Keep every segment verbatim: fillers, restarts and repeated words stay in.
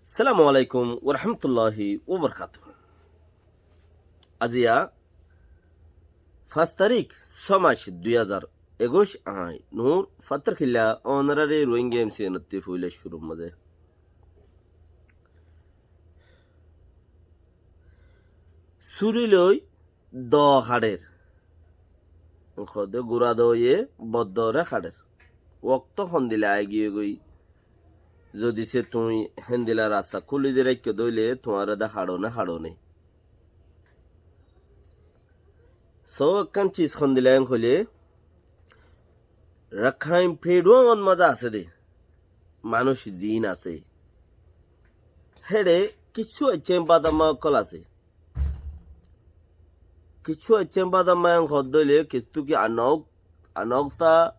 Assalamu alaikum warahmatulláhi wabarakátuhu. Aziya fañs tarík, só mac, dui házar ekuic, añí Nur Fattarkilla, ónorare Rohingya M C N ottú foila cúrur mazé. Súri loi doo haçer. Hoóde gura dooye bor doore haçer. Wokto hondila aigiyói goi. Zodi se tuñí héndila rasta kúli di raikkó dóile tuáñre de haçone haçone. Só ekkán ciz hondila en hoilé, Rakhain Fridom ot mazé asé de manúic ziín asé. Héçe kissú aiccá badamma ókkol asé. Kissú aiccá badamma en hoódde óile kissú ki anók, anókta,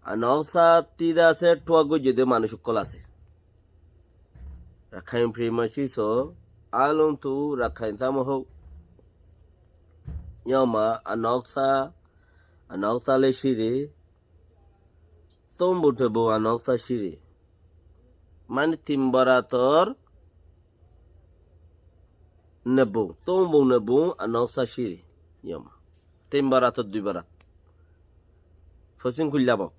anókta tida asé, thuak goijjé de manúic ókkol asé. Rakhain Fridom ot asé só, alum tu Rakhain támo hó. Yóma anókta, anókta le círe, tómbu tebbu anókta círe. Mani tin barator nebbú, tómbu nebbú anókta círe. Yóma. Tin barator dui barat. Fosín kuilla mok.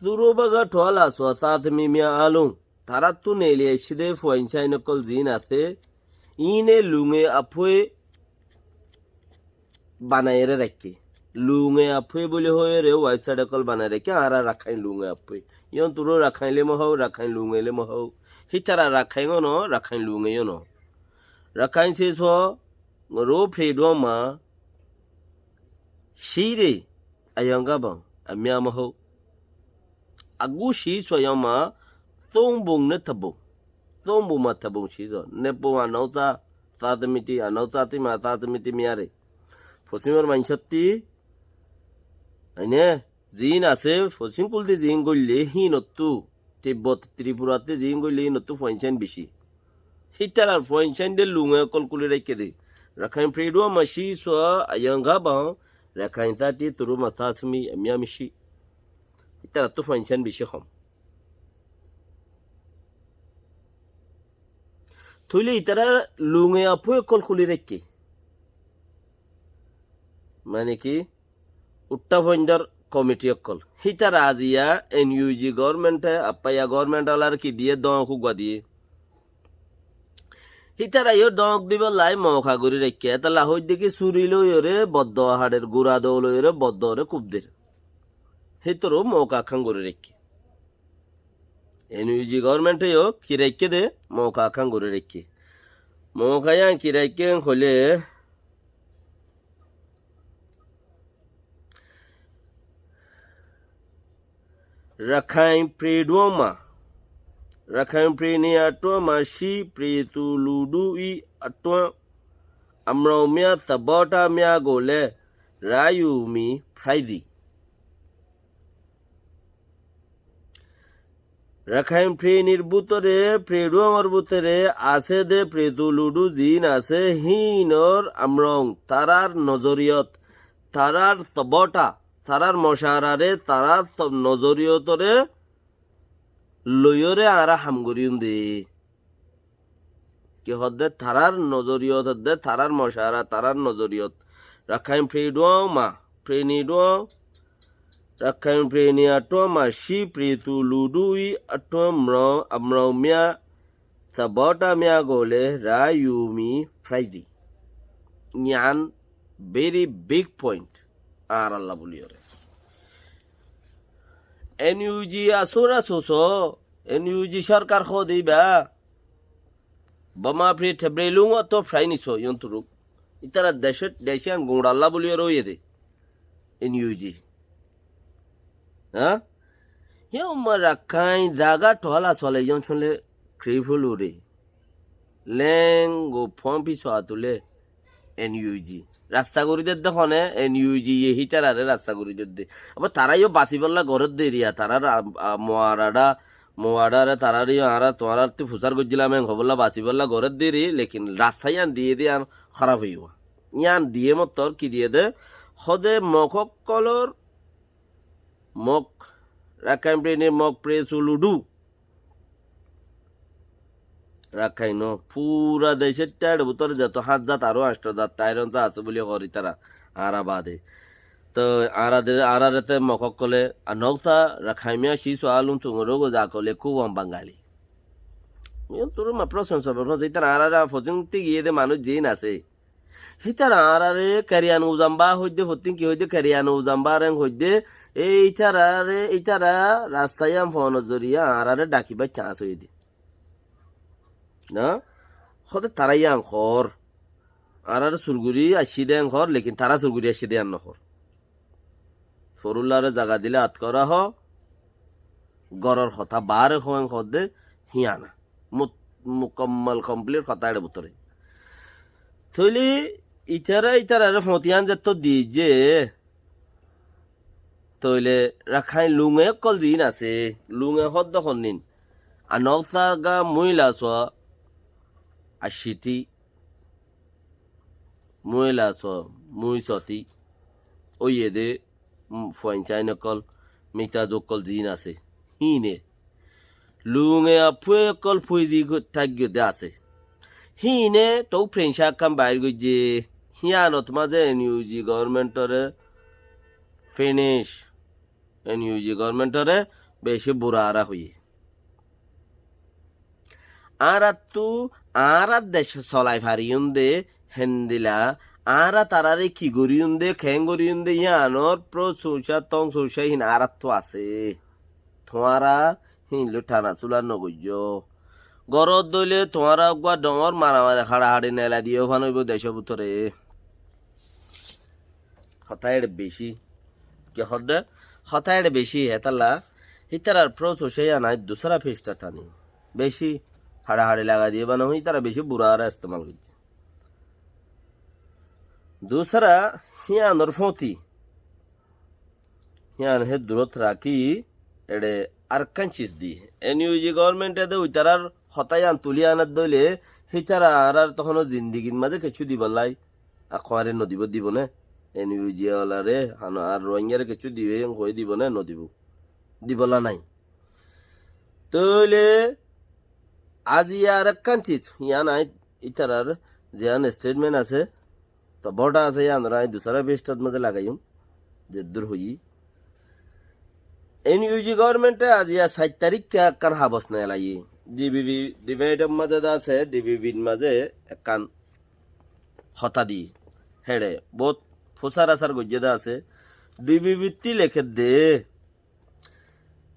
Turu baga thuala suwa Sátmi Miya alum. Taráttu neeli aiccé de fuain sáin ókkol ziín asé, iíne luñge affúe banaiyóre raikké. Luñge affúe buli hoiyóre websait ókkol banai raikké, añára Rakhain luñge affúe. Yónturu Rakhain le mohóu, Rakhain luñge le mohóu. Hítara Rakhain ó no, Rakhain luñge yó no. Rakhain se só, ro Fridom ma, círe, ayonga bang, amia mohóu. Agú cí suayóma tómbung ne tabung. Tómbung ma tabung cí sua. Nebbú anókta Sátmiti, anókta tima Sátmiti miyare. Fosímor maincótti, aine, ziín asé, fosím kuldi ziín goille híinottú, Tibbot, Tripuratte ziín goille híinottú fuain sáin bicí. Hítarar fuain sáin de luñge ókkol kúli raikké de. Rakhain Fridom ma cí sua, ayonga bang, Rakhain táti, turu ma Sátmi, amia micí. Ítarattú fuain sáin bicí hom. Tóile ítara luñge affúe ókkol kúli raikké. Mane ki, uttá foindor komiti ókkol. Hítara aziya N U G government e, appaiya government olar ki diye, dóñk uggúa diye. Hítara yó dóñk dibolla moka gorí raikké. Etolla hoóidde ki suri loiyóre boddoa haçer, gura doo loiyóre boddoare kub der. Hítaru moka ekkán gorí raikké. N U G government e yó ki raikké de, moka ekkán gorí raikké. Moka yían ki raikké hoilé, Rakhain Fridom ma, Rakhain Fridom ma cí Fridom ludu i attuan amrong mia tabota mia gole rayu mi fraidi. Rakhain Fridom or bútore, Fridom or bútore asé de Fridom ludu ziín asé, híinor amrong, tarár nozoriyot, tarár tobota, tarár mocarare, tarár to-, nozoriyotore loiyóre añára ham goríyum de. Ki hoódde tarár nozoriyot, hoódde tarár mocara, tarár nozoriyot. Rakhain Fridom ma, Fridom, Rakhain Fridom attuan ma cí Fridom ludu i attuan amrong, amrong mia tabota mia gole rayu mi fraidi. Yían very big point. Añáralla buliyóre. N U G asura suso, N U G sorkar hoó de íba. Boma Free Tabligh lung ottu frai niso, yónturu. Ítara decót, decían guñçalla buliyóre óiye de. N U G. Há? Yó umma Rakhain zaga thola sole yón sole kriful ure. Leng go fompi soa tule N U G. Rasta gorí dedde hone, N U G ye hítarare rasta gorí dedde. Abar tara yó basibolla gorédde eriya, tara ra-, a, moarada, moarare tarare yó añára tuáñrattú fusar goijjílam, en hobolla basibolla gorédde eri, lekin rasta yían diye de yían hóraf óibo. Yían diye mottor ki diye de, hode mokokkolor Mok, Rakhain Fridom Mok Press Uludu. Rakháin no, fura decót tar bútore zeto háñt zat aró añctho zat tairon za asé buli hoór ítara, añára bade. Toi añára de, añárare te Mog ókkole, a nokta Rakháin Miya, cí sualun tuñára goza kole kúwan Bangali. Iyan turuma prosonsa, prosonsa, ítara añárare fozín tigiyé de manúic ziín asé. Hítara añárare Keriyan Uzamba hoidde, fottín ki hoidde, Keriyan Uzamba reng hoidde, e ítarare, ítara rasta yián fonor zoriya añárare dhakibár chans óiye de. Na? Hóde tará yián hoór. Añára sur gorí aiccí dé yián hoór, lekin tará sur gorí aiccí dé yián no hoór. Forullare zaga dile atkora hoó, góror hotá baáre hoó yián hoódde híyan. Mut-, mukammal, complete hotá eçe bútore. Tóile ítara, ítarare foñti yián zettót diyé, tóile Rakháin Lunge ókkol ziín asé, Lunge hoódde honnín. Anókta ga muíla sua, acíti, muíla sua, muísoti, óiye de, um, fuain sáin ókkol, mitáz ókkol ziín asé. Híine. Lunge affúe ókkol fuizi táiggo de asé. Híine tou frenca ekkán bair goijjé. Híanot mazé N U G governmentore finish. N U G governmentore beci bura ara hoiyé. Añárattu añárar dec solai fariyum de, héndila añára tarare ki goriyum de, keén goriyum de, yíanor pro souca, tong souca hín añárattu asé. Tuáñra hín loi thana sula no goijjó. Górot dóile tuáñra uggúa dhoóñr maramari haçahaçi nela diyó fán óibo decór bútore. Hotá eçe beci. Ki hoódde? Hotá eçe beci, hétalla hítarar pro souca yían aññí dusára fistha thaní. Beci haçahaçi lagai diyé, mane hítara beci bura ara estemal goijjé. Dusára híanor foñti. Hían hé durot rakí, eçe arekkán cis di. N U G governmente de uitarar hotá yían tuli anat dóile, hítara añárar tohóno zindigir mazé kessú dibollá, akkuáre no dibo, dibo né? N U G olare, hano ar Rohingyare kessú dibe, yián hoi dibo né? No dibo. Dibollá nái. Tóile aziya arekkán cis, yían aññí ítarar ziyán statement asé, to bóta asé, yíanore aññí dusára fisthat mazé lagaiyum, zeddúr hoiyí. N U G governmente aziya sair taríkka ekkán habos nelaiyé. D P P, debate mazé de asé, D P Pir mazé ekkán hotá diyé. Héçe bóut fusar asar goijjé de asé. D P Pittí lekédde.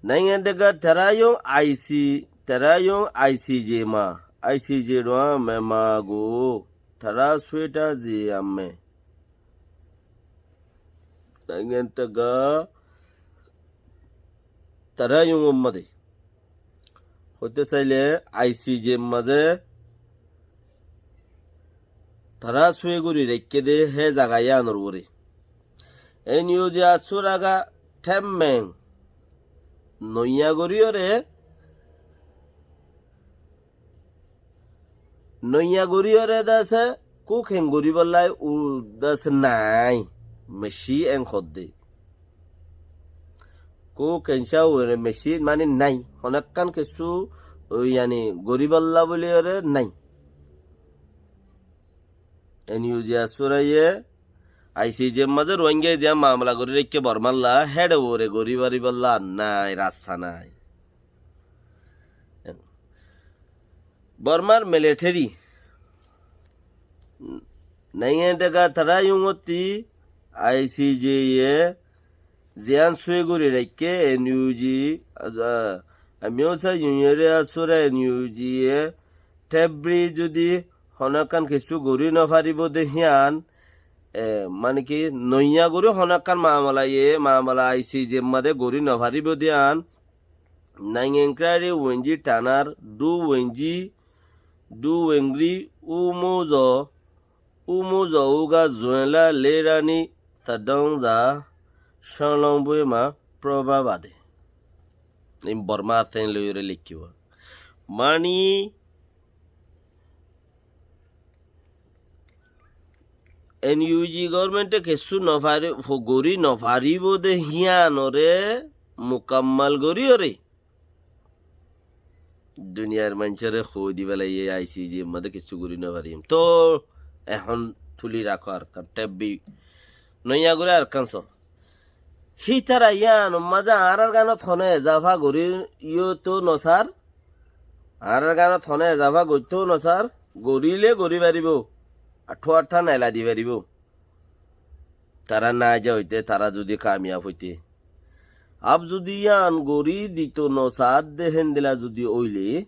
Naingan dega tará yó I C, tará yó I C J ma, I C J duwa me mago, tará suéta je amme. Naingan dega tará yó amme de. Hoite saile I C J mazé tará sué gori raikké de hé zaga yíanor uore. N U G assúr aga themmeng noiya goríyore, noiya goríyore dase kúk heng goríbollá u dase nái, meci eng hoddé. Kúk heng cawore meci mani nái, honó ekkán kessú, yani, goríbollá buliyore nái. N U G assúraye I C J mazé Rohingya ziyán mamala gorí raikké Bormalla, héçe uore gorí faribólla nái, rasta nái. Bormar military, naingan dega tará yungottí I C J ye ziyán sué gorí raikké N U G, a, a, amiyó sa yuniyore assúra N U G ye tebri zudi honó ekkán kessú gorí nofaribó de híyan, e, mane ki, noiya gorí honó ekkán mamala ye, mamala I C J mazé gorí nofaribó de híyan, naingan krári wenji thanar du wenji, du wengri u muzo, u muzo uga zuela lerani tadong za shalong buema proba bade. In Borma ten loire likkiwa. Mani N U G government e kessú nofari-, fo-, gorí nofaribó de híyanore mukammal goríyore. Duniyar maincóre hoi di félaiye, ICC mazé kessú gorí nofarim. Toóu ehón tuli rakó Arkan, tebbi noiya gorí Arkan só. Hítara yíanor mazé añárar gánot hone ezafa gorí yó toóu nosár, añárar gánot hone ezafa goittóu nosár, goríle gorí faribóu, ar thuattá naila di faribóu. Tará naija óite, tará zudi kamiyaf óite. Ab zudi yían gorí ditou nosaádde héndila zudi óile,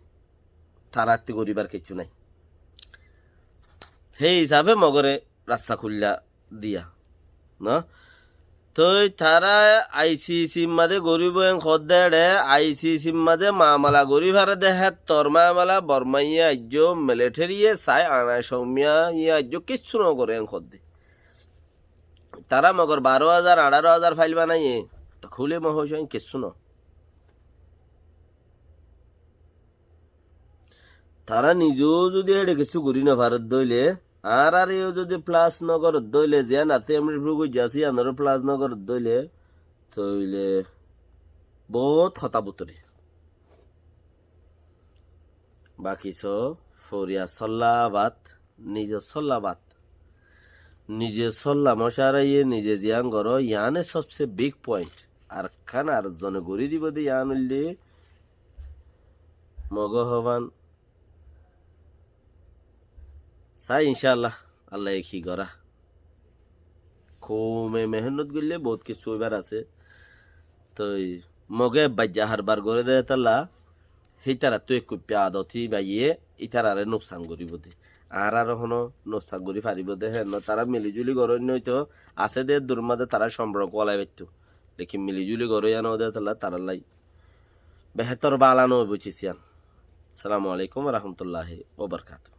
taráttu goríbar kessú nái. Hé isafe Mogore rasta kúilla diya. No? Toi tará ICC mazé goríbou en hoódde eçe, ICC mazé mamala gorí fare de héttor mamala, Bormaiye aijjó, militariye sai, añá cómiyaye aijjó, kessú nogoré en hoódde. Tará Mogor baró házar, añçáro házar fail banaiye, to kúle mohócai kessú no. Tará nize yó zudi eçe kessú gorí nofaredde óile, añárareyó zudi flas nogoredde óile, ziyán ate emri furugoi zasi, yíanoré flas nogoredde óile, tóile boóut hotá bútore. Baki só, foriya sólla bad, nize sólla bad. Nize sólla mocaraye, nize ziyán goró, yíane sobse big point. Arkan ar zone gorí dibou de yían óilde Mogó hoban. Sai incálla, Allaye ki gorá. Koume mehénnot goille boóut kessú óibar asé. Toi Mogé baijja harbar goré de hétalla, hítarattú ekku piya adot híbaye ítararé nuksan goríbou de. Añáráre honó nuksan gorí faribóu de hé no, tará mili zuli goróinna óito, asé de dur mazé tará somrok walai faitto. Lekin mili zuli goróiya no de hétalla, tarállai behétor bála no óibou cis yían. Assalamu alaikum wa rahmatullahi wa barakatuhu.